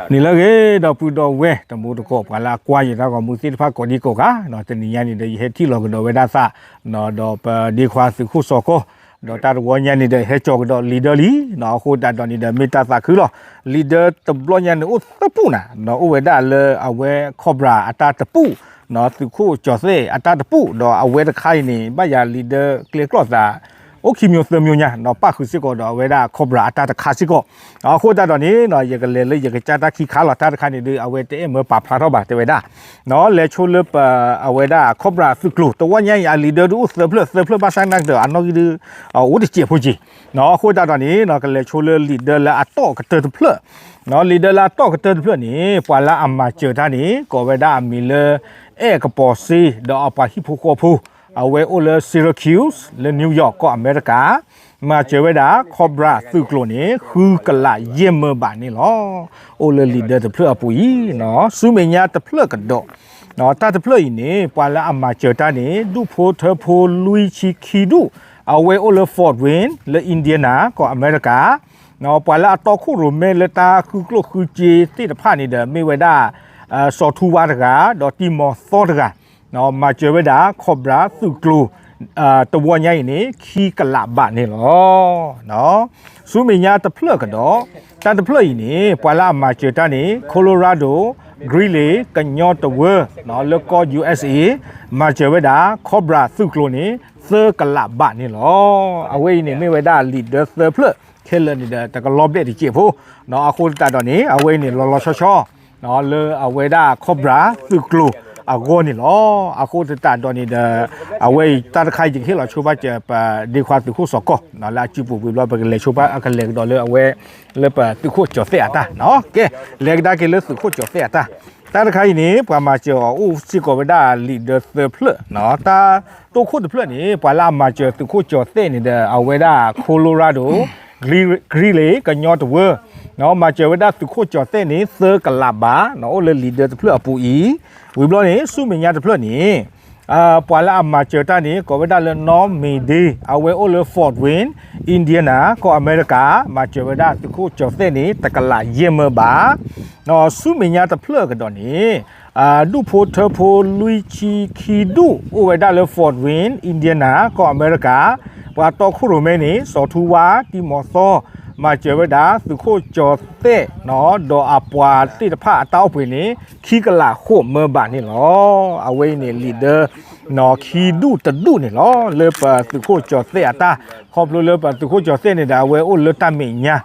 န့ၣ်လၢအဂ့ၤ ဒီပုၢ်ဒီဝဲၢ်တံၤသကိး ပှၤလၢအကွၢ်ယတၢ်ဂီၤမူသ့ၣ်တဖၣ်ကိးဒံကိးဂၤ, တနံၤညါန့ၣ်ဒီး ယဟဲထံၣ်လီၤကဒီးဝဲဒၣ်သး ဒီးပဒ့ခွါသုးခိၣ်စီၤကီၢ်, ဒီးတၢ်တဝီညါန့ၣ်ဒီး ဟဲကၠီၤကဒီး leader လံ, အဃိသတးဒီးန့ၣ်ဒီး မ့ၢ်တၢ်သးခုလီၤ. leader တဘျီညါန့ၣ်အိၣ်သၢပူၣ်နၤ, အိၣ်ဝဲဒၣ်လၢအဝဲ Cobra အတၢ်တပူၣ်, သုးခိၣ်ကၠီၤသဲၣ်အတၢ်တပူၣ်, ဒီးအဝဲတခါအံၤန့ၣ် ဘၣ်ယၤ leader ကျဲကျီၢ်သး အိၣ်ခံမျိုးသၢမျိုးညါ, ပၣ်ဃုာ်စ့ၢ်ကီးဒီးအဝဲဒၣ် Cobra အတၢ်တခါစ့ၢ်ကီး. အဃိသတးဒီးန့ၣ် ယကလဲၤလၢယကစၢ်တၢ်ခံခါလီၤ. တၢ်တခါန့ၣ်ဒီး အဝဲတအဲၣ်မၢပာ်ဖျါထီၣ်ဘၣ် တဲဝဲဒၣ်, လဲၤဆိလၢပ အဝဲဒၣ် Cobra သုးကျိၤ တဝီညါအံၤ အ leader ဒုးအိၣ်သၢဖျၢၣ် သၢဖျၢၣ် ဘၣ်ဆၣ်နာ်က့ဒီး အနီၣ်ဂံၢ်ဒုး အိၣ်တစဲးဖိက့ၤ, အဃိသတးဒီးန့ၣ် ကလဲၤဆိလၢ leader လၢအတီၢ်ကတၢၢ်တဖျၢၣ်, leader လၢအတီၢ်ကတၢၢ်တဖျၢၣ်န့ၣ် ပှၤလၢအမၤစၢၤတၢ်န့ၣ် ကိးဝဲဒၣ်အမံၤလၢ အဲၣ်ကပီၤစ့ ဒီးအပှၤဟံၣ်ဖိဃီဖိ, အဝဲအိၣ်လၢ Syracuse လၢ New York ကီၢ်အမဲရကၤ, မၤစၢၤဝဲဒၣ် Cobra သုးကျိၤန့ၣ် ဃုကလးယဲၢ်မၢဘးန့ၣ်လီၤ. အိၣ်လၢ leader တဖျၢၣ်အပူၤအံၤ, ဆူမဲာ်ညါတဖျၢၣ်ကဒီး, တၢ်တဖျၢၣ်အံၤန့ၣ် ပှၤလၢအမၤစၢၤတၢ်န့ၣ် ဒူၣ်ဖိထၢဖိလွံၢ်ဆံခံဒူၣ်, အဝဲအိၣ်လၢ Fort Wayne လၢ Indiana ကီၢ်အမဲရကၤ, ပှၤလၢအတီခိၣ်ရိၣ်မဲလၢတၢ်ဃုကျိၣ်ဃုစ့သ့ၣ်တဖၣ်န့ၣ်ဒီး မ့ၢ်ဝဲဒၣ် စီၤထူဝါတဂၤ ဒီးတံၤမီၤသီတဂၤ, မၤစၢၤဝဲဒၣ် Cobra သုးကျိၤ တဝီညါအံၤန့ၣ် ခံကလးဘးန့ၣ်လီၤ. ဆူမဲာ်ညါတဖျၢၣ်ကဒီး, တၢ်တဖျၢၣ်အံၤန့ၣ် ပှၤလၢအမၤစၢၤတၢ်န့ၣ် Colorado, Greeley ကညီတဝၢ လၢကီၢ် U S A မၤစၢၤဝဲဒၣ် Cobra သုးကျိၤန့ၣ် သၢကလးဘးန့ၣ်လီၤ. အဝဲအံၤန့ၣ်မ့ၢ်ဝဲဒၣ် leader သၢဖျၢၣ် ခဲလၢာ်န့ၣ်ဒီး တကလီဘျဲၣ်တစဲးဖိ, အဃိသတးဒီးန့ၣ် အဝဲအံၤန့ၣ် လီၤလီၤဆီဆီ လၢအဝဲဒၣ် Cobra သုးကျိၤအဂီၢ်န့ၣ်လီၤ. အဃိသတးဒီးန့ၣ်ဒီး အဝဲအံၤတၢ်တခါအံၤ ယကဟ့ၣ်လီၤဆိဘၣ်စၢၤပဒ့ခွါသုးခိၣ်စီၤကီၢ် လၢအစုပူၤဝံၤဘျီ ပကလဲၤဆိဘၣ် ကလဲၤကဒီးလၢအဝဲ လၢပသုးခိၣ်ကၠီၤသဲၣ်အတၢ်, ကဲ လဲၤကဒါက့ၤလၢသုးခိၣ်ကၠီၤသဲၣ်အတၢ်, တၢ်တခါအံၤန့ၣ် ပှၤမၤစၢၤအီၤအိၣ်စ့ၢ်ကီးဝဲဒၣ် leader သၢဖျၢၣ်, တၢ်တိခိၣ်တဖျၢၣ်န့ၣ် ပှၤလၢအမၤစၢၤသုးခိၣ်ကၠီၤသဲၣ်န့ၣ်ဒီး အဝဲဒၣ် Colorado, Greeley ကညီတဝၢ မၤစၢၤဝဲဒၣ်သုးခိၣ်ကၠီၤသဲၣ်န့ၣ် သၢကလးဘး, အိၣ်လၢ leader တဖျၢၣ်အပူၤအံၤ, ဝံၤဘျီန့ၣ် ဆူမဲာ်ညါတဖျၢၣ်န့ၣ် ပှၤလၢအမၤစၢၤတၢ်န့ၣ် ကိးဝဲဒၣ်လၢ နီၢ်မ့ၤဒ့, အဝဲအိၣ်လၢ Fort Wayne, Indiana ကီၢ်အမဲရကၤ, မၤစၢၤဝဲဒၣ်သုးခိၣ်ကၠီၤသဲၣ်န့ၣ် တကလးယဲၢ်မၢဘး, ဆူမဲာ်ညါတဖျၢၣ်ကဒီးန့ၣ် ဒူၣ်ဖိထၢဖိလွံၢ်ဆံခံဒူၣ် အိၣ်ဝဲဒၣ်လၢ Fort Wayne, Indiana ကီၢ်အမဲရကၤ, ပှၤတီခိၣ်ရိၣ်မဲန့ၣ် စီၤထူဝါ တံၤမီၤသီ, မၤစၢၤဝဲဒၣ်သုးခိၣ်ကၠီၤသဲၣ် ဒီးအပှၤသ့ၣ်တဖၣ်အတၢ်အိၣ်ပှဲၤန့ၣ် ခံကလးဃိးမၢဘးန့ၣ်လီၤ. အဝဲအံၤန့ၣ် leader ခံဒူၣ်တဒူၣ်န့ၣ်လီၤ. လၢပသုးခိၣ်ကၠီၤသဲၣ်အတၢ်, ခီဖျိလၢပသုးခိၣ်ကၠီၤသဲၣ်န့ၣ်ဒီး အဝဲအိၣ်လၢတၢ်မဲာ်ညါ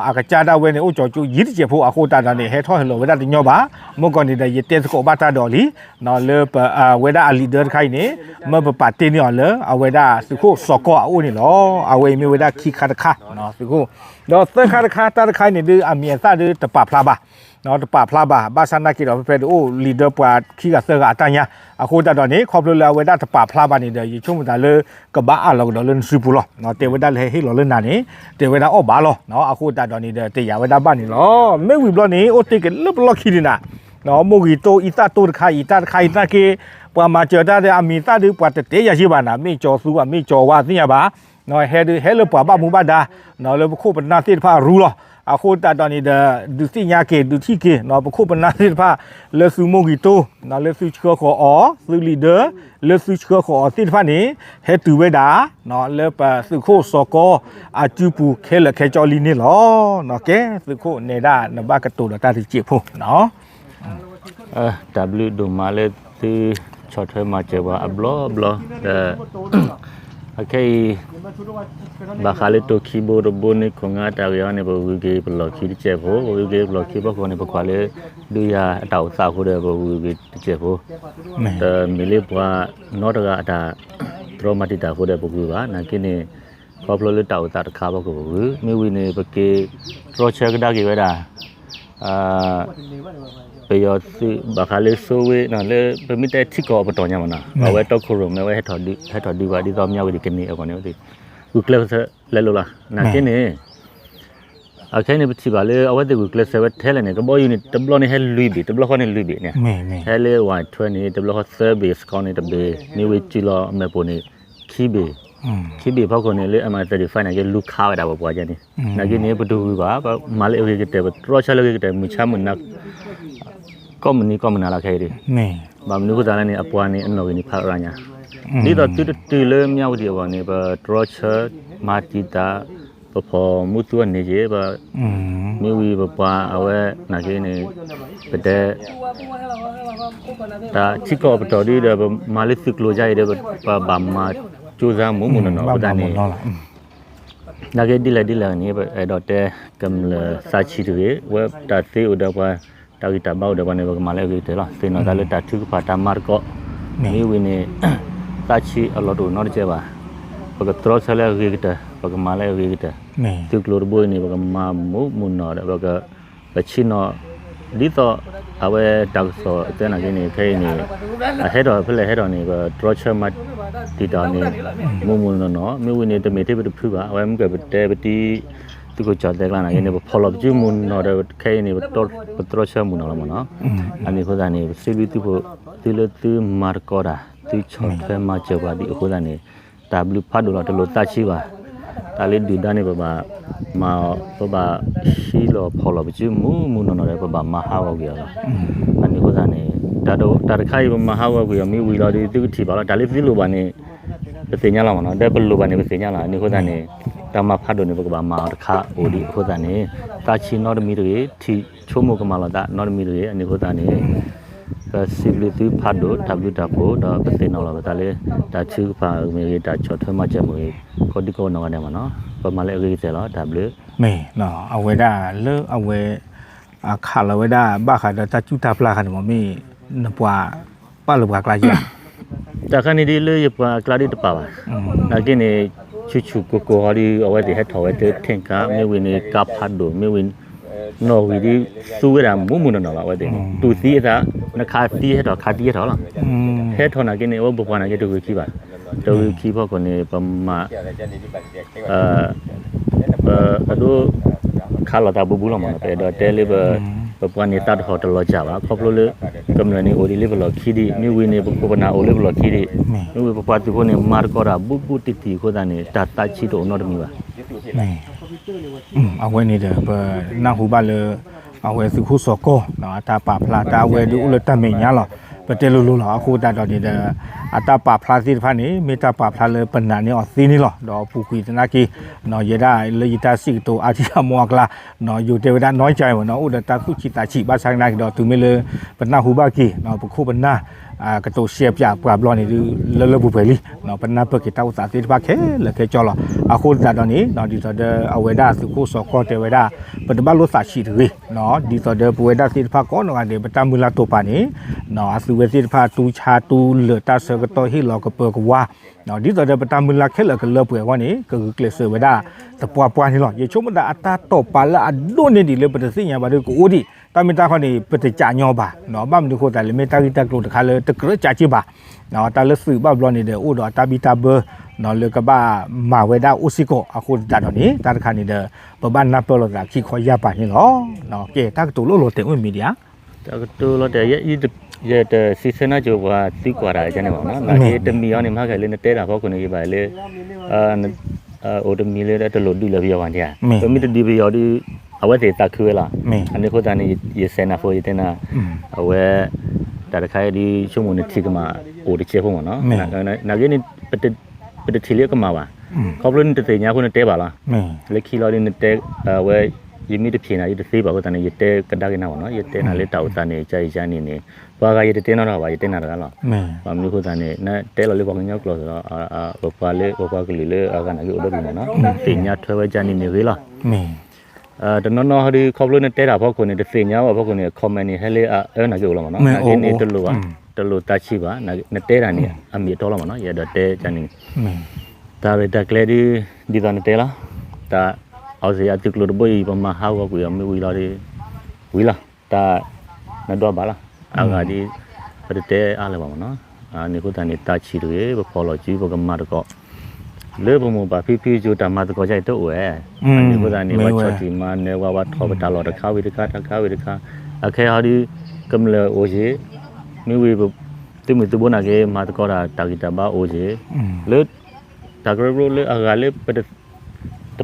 အကစၢ်ဒၣ်ဝဲန့ၣ် အိၣ်ကၠီၤကၠိယံၤတစဲးဖိ အဃိသတးဒီးန့ၣ် ဟဲထီၣ်ဟဲလီၤဝဲဒၣ်တညီဘၣ်. မုၢ်ကီၢ်န့ၣ်ဒီး ယတဲသကိးဘၣ်တၢ်ဒီးလံ, လၢပဝဲဒၣ်အ leader တခါအံၤန့ၣ် မၢပပာ်တ့ၢ်န့ၢ်အီၤလၢ အဝဲဒၣ်သုးခိၣ်စီၤကီၢ်အအိၣ်န့ၣ်လီၤ. အဝဲအံၤမ့ၢ်ဝဲဒၣ်ခံခါတခါ, သုးခိၣ်, ဒီးသၢခါတခါ တၢ်တခါအံၤန့ၣ်ဒုး အမံၤအသၣ်ဒုးတပာ်ဖျါဘၣ် တပာ်ဖျါဘၣ်, ဘၣ်ဆၣ်နာ်က့ဒီး ဖဲဖဲဒုးအိၣ် leader ပှၤခံဂၤသၢဂၤအတၢ်ညါ, အဃိသတးဒီးန့ၣ် ခီဖျိလၢအဝဲဒၣ်တပာ်ဖျါဘၣ်န့ၣ်ဒီး ယဆိကမိၣ်သးလၢ ကဘၣ်အးလီၤကဒီးလၢနစုပူၤလီၤ. တဲဝဲဒၣ်လၢဟဲဟ့ၣ်လီၤလၢနၤန့ၣ် တဲဝဲဒၣ်အီၣ်ဘၣ်လီၤ. အဃိသတးဒီးန့ၣ်ဒီး တယာ်ဝဲဒၣ်ဘၣ်န့ၣ်လီၤ. မ့ၢ်ဝံၤဘျီန့ၣ် အိၣ်တ့ၢ်က့ၤလၢပလီၢ်ခံဒံးနၤ, မိၢ်ဂံၢ်တိၢ်အံသၣ်တိၢ်တခါအံၤ တၢ်တခါအံၤနာ်က့ ပှၤမၤစၢၤတၢ်ဒီးအမံၤသၣ်ဒုး ပှၤတတဲယၤယ့ၢ်ဘၣ်နၤ, မ့ၢ်ကၠီၤသူ မ့ၢ်ကၠီၤဝါသ့ၣ်ညါဘၣ်, ဟဲဒုးဟဲလၢပှၤဘၣ်မူဘၣ်ဒါ လၢပခိၣ်ပနၢ်သ့ၣ်တဖၣ်အရူလီၤ. အဃိသတးဒီးန့ၣ်ဒီး ဒုးသ့ၣ်ညါက့ၤ ဒုးထံၣ်က့ၤ ပခိၣ်ပနၢ်သ့ၣ်တဖၣ် လၢသုမိၢ်ဂံၢ်တိၢ် လၢသုဆှၢဃီၤအီၤ သု leader လၢသုဆှၢဃီၤအီၤသ့ၣ်တဖၣ်န့ၣ် ဟဲတုၤဝဲဒၣ် လၢပသုးခိၣ်စီၤကီၢ်အစုပူၤခဲလၢာ်ခဲဆ့လံန့ၣ်လီၤ. ကဲ သုးခိၣ်နဲဒၣ်နဘၣ်ကတိၤဒီးတၢ်တစဲးဖိ တၢ်ဘျုးဒိၣ်မးလၢသုဆီၣ်ထွဲမၤစၢၤပှၤအဘျီဘျီ, ဒီး အခဲအံၤ ဘၣ်ဃးလၢတိၤခံဘိတဘိန့ၣ် ခိၣ်နၢ်တၢ်ဂ့ၢ်အံၤန့ၣ် ပဂုၤက့ၤပလီၢ်ခံတစဲးဖိ, ပဂုၤက့ၤပလီၢ်ခံဘၣ်ဃိန့ၣ် ပကွၢ်လၢ ဒုးယၤအတၢ်အိၣ်သးအဃိဒီး ပဂုၤက့ၤတစဲးဖိ, တမ့ၢ်လၢပှၤနီတဂၤအတၢ်တြီမၤတံာ်တာ်အဃိဒီးပဂုၤဘၣ်, နာ်က့န့ၣ် ခီဖျိလၢတၢ်အိၣ်သးတခါဘၣ်ဃိပဂုၤ, မ့ၢ်ဝံၤန့ၣ် ပက့ၤတြီဆၢကဒါက့ၤဝဲဒၣ် ပယီၤသုး ဘၣ်ဃးလၢစိဝ့ လၢပမ့ၢ်တဲထံကီၢ်အပတီၢ်ညါမးနီၤ, အဝဲတီခိၣ်ရိၣ်မဲဝဲ ဟဲထီၣ်ဒုးဘၣ်ဒ်သိးမၠၣ်ဝတံၤကန့ၢ်အဂီၢ်န့ၣ်, ဂုာ်ကျဲးစၢးလဲၤလိာ်လီၤ. နာ်က့န့ၣ် အခဲအံၤန့ၣ် ပထံၣ်ဘၣ်လၢအဝဲသ့ၣ်ဂုာ်ကျဲးစၢးဝဲထဲလဲၣ်န့ၣ် ကဘီယူၤန့ၣ် တဘျီန့ၣ်ဟဲလွံၢ်ဘ့ၣ်, တဘျီဃီန့ၣ်လွံၢ်ဘ့ၣ်န့ၣ်, ဟဲလၢ ဝဲထွဲန့ၣ် တဘျီဃီသၢဘ့ၣ်, စကီန့ၣ်တဘ့ၣ်, မ့ၢ်ဝံၤစုလီၤအမဲာ်ပိၢ်န့ၣ် ခံဘ့ၣ် ခံဘ့ၣ်ဖီခိၣ်န့ၣ် လၢ M I thirty-five နာ်က့ လူၤခးဝဲဒၣ်ပပှၤကဲန့ၣ်, နာ်က့န့ၣ် ပတဂုၤဘၣ်, ပမၤလၢအဂ့ၤကတၢၢ် ပတြီဆၢလၢအဂ့ၤကတၢၢ် မုၢ်ဆါမုၢ်နၤ ကိးမုၢ်နံၤကိးမုၢ်နၤလီၤခဲအံၤဒီး, ဘၣ်မနုၤအဃိသတးလဲၣ်န့ၣ် အပှၤန့ၣ် အနီၣ်ဂံၢ်န့ၣ်ဖးရၤညါ, ဒ်သိးသုတတုၤလၢမၠၣ်ဝတံၤအဂီၢ်န့ၣ် ပတြီဆၢမၤတံာ်တာ် ပဖီၣ်မူသူအန့ၣ်က့ၤ ပ မ့ၢ်ဝံၤပပှၤအဝဲနာ်က့န့ၣ် ပတဲ တၢ်ထံကီၢ်ပတီၢ်ဒ်ဒီး ပမၤလၢသုးကျိၤယါအံၤဒီး ပဘၣ်မၤကၠိသးမူးမူးနီၢ်နီၢ်အဃိသတးန့ၣ် နာ်က့ဒ်လဲၣ်ဒ်လဲၣ်န့ၣ် ပအဲၣ်ဒိးတဲကမျၢၢ်သးဆံးတဂ့ၤ, ဝဲတၢ်သ့အိၣ်ဒီးပှၤ တၢ်ဂံၢ်တၢ်ဘါအိၣ်ဒီးပှၤန့ၣ် ပကမၤလၢအဂ့ၤကတၢၢ်လီၤ. သ့ၣ်နီၣ်သးလၢတၢ်ထုကဖၣ်တၢ်မၤသကိး မ့ၢ်ဝံၤန့ၣ် သးဆံးအလီၢ်တအိၣ်နီတစဲးဘၣ်. ပကတြီဆၢလၢအဂ့ၤကတၢၢ် ပကမၤလၢအဂ့ၤကတၢၢ်, သုးကျိၤတဘိအံၤန့ၣ် ပကမၤမူးမူးနီၢ်နီၢ်ဒီး ပကဆံးနီၣ် ဒ်သိးအဝဲတၢ်ကစီၣ်အသနာ်က့န့ၣ် ခဲအံၤန့ၣ် အဟဲထီၣ်ဖဲလဲၣ်ဟဲထီၣ်န့ၣ် ပတြီဆၢမၤတံာ်တာ်န့ၣ် မူးမူးနီၢ်နီၢ် မ့ၢ်ဝံၤန့ၣ် တမ့ၢ်ထဲပတဖုဘၣ်, အဝဲမ့ၢ်ကပတဲပတံၤ သုးခိၣ်ကၠီၣ်သဲကျါနာ်က့န့ၣ် ပဖီၣ်လီၤပစုမူးနီၢ်ဒီး ခဲအံၤန့ၣ် ပတြီဆၢမူးနီၢ်လီၤမ့ၢ်နီၢ်. အန့ၣ်အဃိသတးန့ၣ် ပစံးဘျုးသုဖှိၣ် သုလၢသုမၤသကိးတၢ် သုဆီၣ်ထွဲမၤစၢၤပှၤဒ်အဃိသတးန့ၣ် တၢ်ဘျုးဖးဒိၣ်လီၤ တလိၣ်သးဆံးဘၣ်. တၢ်လၢဒုၣ်ဒါန့ၣ် ပဘၣ်မၤအီၤ ပဘၣ်ဟံးလီၤဖီၣ်လီၤပစုမူးမူးနီၢ်နီၢ်ဒီး ပဘၣ်မၤဟးဂီၤကွံာ်အီၤလီၤ. အန့ၣ်အဃိသတးန့ၣ် တၢ်တခါအံၤ ပမၤဟးဂီၤကွံာ်အီၤမ့ၢ်ဝံၤလီၤဒီး သုကထံၣ်ဘၣ်လီၤ. တၢ်လၢသုလိၣ်ဘၣ်န့ၣ် ပသ့ၣ်ညါလီၤမ့ၢ်နီၢ်, ဒီးပလိၣ်ဘၣ်န့ၣ် ပသ့ၣ်ညါလီၤ. အန့ၣ်အဃိသတးန့ၣ် တၢ်မၤဖးဒိၣ်န့ၣ် ပကဘၣ်မၤအီၤတခါအိၣ်ဒံးအဃိသတးန့ၣ် သးဆံးနီတမံၤတဂ့ၤ, ထံၣ်ဆိကမိၣ်ကမၣ်လီၤသးနီတမံၤတဂ့ၤ. အန့ၣ်အဃိသတးန့ၣ် ပစံးဘျုးသုဖးဒိၣ် တၢ်ဘျုးတၢ်ဖှိၣ် ဒီးပသ့ၣ်နီၣ်လီၤပသးလၢ တၢ်ထုကဖၣ်မ့ၢ်ဂ့ၤ တၢ်ဆီၣ်ထွဲမၤစၢၤမ့ၢ်ဂ့ၤ ကိးဒံကိးနီၢ်ဂၤဒဲးမ့ၢ်နီၢ်, ပမၤလၢအဂ့ၤကတၢၢ်လီၤ. တၢ်ဘျုး မ့ၢ် အဝဲဒၣ်လၢအဝဲ အခးလီၤဝဲဒၣ်ဘၣ်ဃးဒီးတၢ်စူၢ်တၢ်ပျၢ်ခါန့ၣ်မ့ၢ် မ့ၢ်နပှၤပာ်လၢပှၤကျါယါ တၢ်ခါန့ၣ်ဒ်လၢယပှၤအကျါဒ်တပာ်ဘၣ်. နာ်က့န့ၣ် ဆူၣ်ဆူၣ်ကိၢ်ကိၢ်ဟီဒ် အဝဲသ့ၣ်ဟဲထီၣ်ဝဲတထ့ၣ်ကါ မ့ၢ်ဝံၤန့ၣ် ကါဖးဒိၣ် မ့ၢ်ဝံၤ နီၣ်ဂံၢ်ဒ်သူဝဲဒၣ်မူးမူးနီၢ်နီၢ်လီၤ. အဝဲသ့ၣ်န့ၣ် တူၢ်သံအသး နခးသံဟဲထီၣ် ခးသံဟဲထီၣ်လီၤ. ဟဲထီၣ်နာ်က့န့ၣ် အဝဲပပှၤနာ်က့တဂုာ်ခံဘၣ်. တဂုာ်ခံဖီခိၣ်န့ၣ် ပမၤ ပ ပဒိ ခးလိာ်သးဘူးဘူးလီၤမ့ၢ်နီၢ်. ပအဲၣ်ဒိးတဲလၢ ပပှၤန့ၣ်သးတဟီၣ်တလီၤစၢ်ဘၣ်. ခီဖျိလၢ ကမျၢၢ်န့ၣ်အိၣ်ဒ်လၢပလီၢ်ခံဒံး မ့ၢ်ဝံၤန့ၣ် ပခိၣ်ပနၢ်အိၣ်လၢပလီၢ်ခံဒံး မ့ၢ်ဝံၤပပှၤသုးဖိန့ၣ် မၤသကိးတၢ်ဘူးဘူးတံၢ်တံၢ်အဃိသတးန့ၣ် တၢ်သးဆံးတအိၣ်နီတမံၤဘၣ်. အဝဲန့ၣ်ဒီး ပနၢ်ဟူဘၣ်လၢ အဝဲသုးခိၣ်စီၤကီၢ် အတၢ်ပာ်ဖျါ တၢ်အဝဲဒုးအိၣ်လၢတၢ်မဲာ်ညါလီၤ. ပတဲလိၤလိၤလီၤ. အဃိသတးဒီးန့ၣ်ဒီး အတၢ်ပာ်ဖျါသ့ၣ်တဖၣ်န့ၣ် မ့ၢ်တၢ်ပာ်ဖျါလၢပနာ်န့ၢ်အီၤသ့န့ၣ်လီၤ. ဒီးပူၤကွံာ်သနာ်က့ ယဲဒၣ်လၢယတၢ်စံးကတိၤအါထံအါမီအကျါ ယိၤတဲဝဲဒၣ်နီၢ်ကၠဲမ့ၢ်နီၢ် အိၣ်ဒီးတၢ်သူၣ်ဆံးသးဆံး ဘၣ်ဆၣ်သနာ်က့ဒီး တုၤမ့ၢ်လၢ ပနၢ်ဟူဘၣ်က့ၤ ပခိၣ်ပနၢ် ကတိၤရှဲပၠးပှၤဘျီန့ၣ်ဒုး လၢလၢပှဲၤပှဲၤလံ ပနၢ်ပၢၢ်က့ၤတၢ်အိၣ်သးသ့ၣ်တဖၣ်ခဲလၢာ်ခဲဆ့လီၤ. အဃိသတးဒီးန့ၣ် ဒ်သိးဒီးအဝဲဒၣ်သုးခိၣ်စီၤကီၢ်တဲဝဲဒၣ် ပတဘၣ်လိၣ်သးဆံးတဂ့ၤ ဒ်သိးဒီးပဝဲဒၣ်သ့ၣ်တဖၣ်ကိးနီၢ်ဂၤဒဲး ပတၢ်မုၢ်လၢ်တိာ်ပာ်န့ၣ် အသုဝဲသ့ၣ်တဖၣ်တူၢ်ဆါတူၢ်လၢာ်တၢ်ဆၢကတီၢ်ဟ့ၣ်လီၤကပၢၤကဝါ ဒ်သိးဒီးပတၢ်မုၢ်လၢ်ခဲလၢာ်ကလၢပှဲၤအဂီၢ်န့ၣ် ကဂုာ်ကျဲးစၢးဝဲဒၣ်သပှၢ်ပှၢ်န့ၣ်လီၤ. ယဆိကမိၣ်သးအတၢ်တိာ်ပာ်လၢအဒိၣ်န့ၢ်ဒံးလၢပတသ့ၣ်ညါဘၣ်ဒီးကအိၣ်ဒံး တၢ်မ့ၢ်တၢ်ခီန့ၣ် ပတကးညီဘၣ် ဘၣ်မနုၤအဃိသတးလဲၣ် မ့ၢ်တၢ်ဂ့ၢ်တၢ်ကျိၤတခါလၢတကြၢးကးက့ဘၣ် တၢ်လၢသုးဘၣ်ဘျီန့ၣ်ဒီး အိၣ်ဒီးအတၢ်ဘံၣ်တၢ်ဘၢ လၢကဘၣ်မၤဝဲဒၣ်အိၣ်စ့ၢ်ကီး အဃိသတးဒီးန့ၣ် တၢ်တခါန့ၣ်ဒီး ပဘၣ်နၢ်ပၢၢ်လိာ်သးခံခီယၢ်ပၤန့ၣ်လီၤ. ကဲ တၢ်ကတိၤလိၣ်လီၤတဲာ်အိၣ်မံၤဒံးဧါ. တၢ်ကတိၤလီၤတဲာ် ယတစံးဆၢနၢ်ကၠိပှၤသံကွၢ်တၢ်ကန့ၣ်ဘၣ်နီၤ နာ်က့တမံၤအီၤန့ၣ် မဟါကလဲၣ် နတဲတၢ်ဖီခိၣ်န့ၣ် ယဘၣ်လၢ အိၣ်တမံၤလၢတလိၣ်ဒုးလၢပယီၤဘၣ်န့ၣ်ဧါ ပမ့ၢ်တဒုးပယီၤဒီး အဝဲသ့ၣ်သးခုဝဲလီၤ. အန့ၣ်အဃိသတးန့ၣ် ယစဲးနၤဖိယတဲနၤ အဝဲ တၢ်တခါအံၤဒ်ဆိကမိၣ်နထံၣ်ကမၣ်အိၣ်တစဲးဖိမ့ၢ်နီၤ နာ်က့န့ၣ် ပတထံၣ်လၢအကမၣ်ဘၣ်. ခီဖျိနတသ့ၣ်ညါအဃိနတဲဘၣ်လီၤ. လၢခံလီၤဒ်နတဲ အဝဲ ယမ့ၢ်တဖျ့ၣ်နၤ ယတသ့ဘၣ်အဃိသတးန့ၣ် ယတဲကဒါက့ၤနၤမ့ၢ်နီၤ ယတဲနၤလၢတၢ်အိၣ်သးန့ၣ် ကါအံၤကါန့ၣ်န့ၣ် ပှၤဂၤယတတဲနီတဂၤဘၣ် ယတဲနၤတဂၤလီၤ. ဘၣ်မနုၤအဃိသတးန့ၣ် နတဲလီၤလၢပှၤကညီကျိာ်သ့ၣ်လီၤ ပပှၤလၢပပှၤကလုာ်လၢအဂၤနာ်က့အိၣ်ဒီဒူၣ်မ့ၢ်နီၤ သ့ၣ်ညါထွဲဝဲကါန့ၣ်န့ၣ်ဂ့ၤလီၤ. တနီၤနီၤဟီဒုး ခီဖျိနတဲတၢ်ဖီခိၣ်န့ၣ် တသ့ၣ်ညါဘၣ်ဖီခိၣ်န့ၣ် comment န့ၣ် ဟဲလၢအအၢနာ်က့အိၣ်လီၤမ့ၢ်နီၤ နာ်က့န့ၣ် တလိၣ်ဘၣ် တလိၣ်သးဆံးဘၣ် နတဲတၢ်န့ၣ် အမ့ၢ်အတီလီၤမ့ၢ်နီၤ ယအဲၣ်ဒိးတဲကါန့ၣ် တၢ်ရဲၣ်တၢ်ကျဲၤဒုး ဒ်သိးနတဲလီၤ တၢ်အီစ့ၣ်အသုးကျိၤတဘိအံၤ ပမၤဟးဂီၤကွံာ်အီၤမ့ၢ်ဝံၤလီၤဒီး ဝံၤလီၤ တၢ်နဒိးဘၣ်လီၤ အဂၤဒ် ပတတဲအါလၢၤဘၣ်မ့ၢ်နီၤ န့ၣ်အဃိသတးန့ၣ် တၢ်ဆံးတဂ့ၤ ပဖီၣ်လီၤစု ပကမၤသကိး လၢပမိၢ်ပၢ်ဖံဖုကၠိတၢ်မၤသကိးယါအံၤတအိၣ်ဝဲ အန့ၣ်အဃိသတးန့ၣ် ပှၤဆီၣ်တံၢ်မၤနၢၤဝဲ ပှၤထီၣ်ပတၢ်လီၢ်တခါဝံၤတခါ တခါဝံၤတခါ အခဲအံၤဟီဒုး ကမျၢၢ်အိၣ်က့ၤ မ့ၢ်ဝံၤ သုးမုၢ်သုးဘိနာ်က့ မၤသကိးတၢ်တၢ်ဂံၢ်တၢ်ဘါအိၣ်က့ၤ လၢ တၢ်ကရၢကရိလၢအဂၤလၢပတ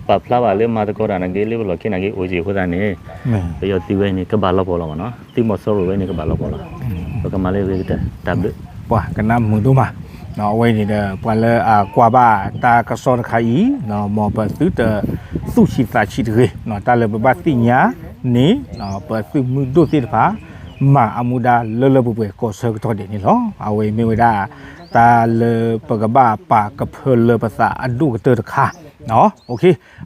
ပာ်ဖျါဘၣ်လၢမၤသကိးတၢ်နာ်က့ လၢပလီၢ်ခံနာ်က့ အိၣ်က့ၤအဃိသတးန့ၣ် ပယီၤသုးဝဲန့ၣ် ကဘၣ်လီၤပှီၢ်လီၤမ့ၢ်နီၤ, သုးမီၤစိရိၤဝဲန့ၣ် ကဘၣ်လီၤပှီၢ်လီၤ. ပကမၤလၢအဂ့ၤကတၢၢ် တၢ်ဘျုး ပှၤကနၣ်မုာ်ဒိၣ်မး, အဝဲန့ၣ်ဒီး ပှၤလၢအကွၢ်ဘၣ်တၢ်ကစီၣ်တခါအံၤ မ်ပသုတသူၣ်ဆံးသးဆံးတဂ့ၤ, တၢ်လၢပဘၣ်သ့ၣ်ညါန့ၣ် ပသုးမုၢ်ဒိၣ်သ့ၣ်တဖၣ် မၤအမူဒါလၢလၢပှဲၤပှဲၤ ကီၢ်ဆၢကတီၢ်ဒဲးန့ၣ်လီၤ. အဝဲမ့ၢ်ဝဲဒၣ် တၢ်လၢပကဘၣ်ပာ်ကဖၢလၢပသးအဒိၣ်ကတၢၢ်တခါ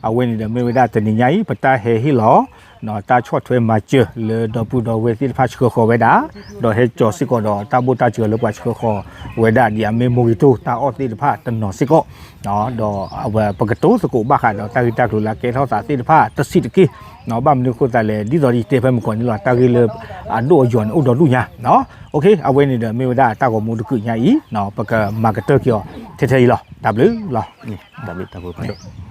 အဝဲန့ၣ်ဒီးမ့ၢ်ဝဲဒၣ်တနံၤညါအံၤ ပတၢ်ဟဲဟ့ၣ်လီၤ တၢ်ဆီၣ်ထွဲမၤစၢၤလၢဒီပုၢ်ဒီဝဲၢ်သ့ၣ်တဖၣ်ဆှၢဃီၤဝဲဒၣ်, ဒီးဟဲကၠီၤစ့ၢ်ကီးဒီးတၢ်ဘိၣ်တၢ်စၢၤလၢပှၤဆှၢဃီၤဝဲဒၣ် ဒ်အမ့ၢ်မိၢ်ဂ့ၤတိၢ်တၢ်အီၣ်သ့ၣ်တဖၣ်တနီၤစ့ၢ်ကီး, ဒီးအဝဲပကတိၤသကိးဘၣ်ဃးဒီးတၢ်ဂ့ၢ်တၢ်ကျိၤလၢအကဲထီၣ်သးသ့ၣ်တဖၣ်တဆံးတက့ၢ်, ဘၣ်မနုၤအဃိသတးလဲၣ် ဒ်သိးယတဲဖဲမုၢ်ကီၢ်န့ၣ်လီၤ တၢ်ဂ့ၢ်လၢအဒိၣ်အယိာ်န့ၣ် အိၣ်ဒီးဒူၣ်ညါ, အဝဲန့ၣ်ဒီးမ့ၢ်ဝဲဒၣ်တၢ်ဂီၤမူတကုးညါအံၤ ပကမၤကတၢၢ်က့ၤအီၤထဲထဲအံၤလီၤ. တၢ်ဘျုးလီၤ. တၢ်ဘျုးတၢ်ဘျုး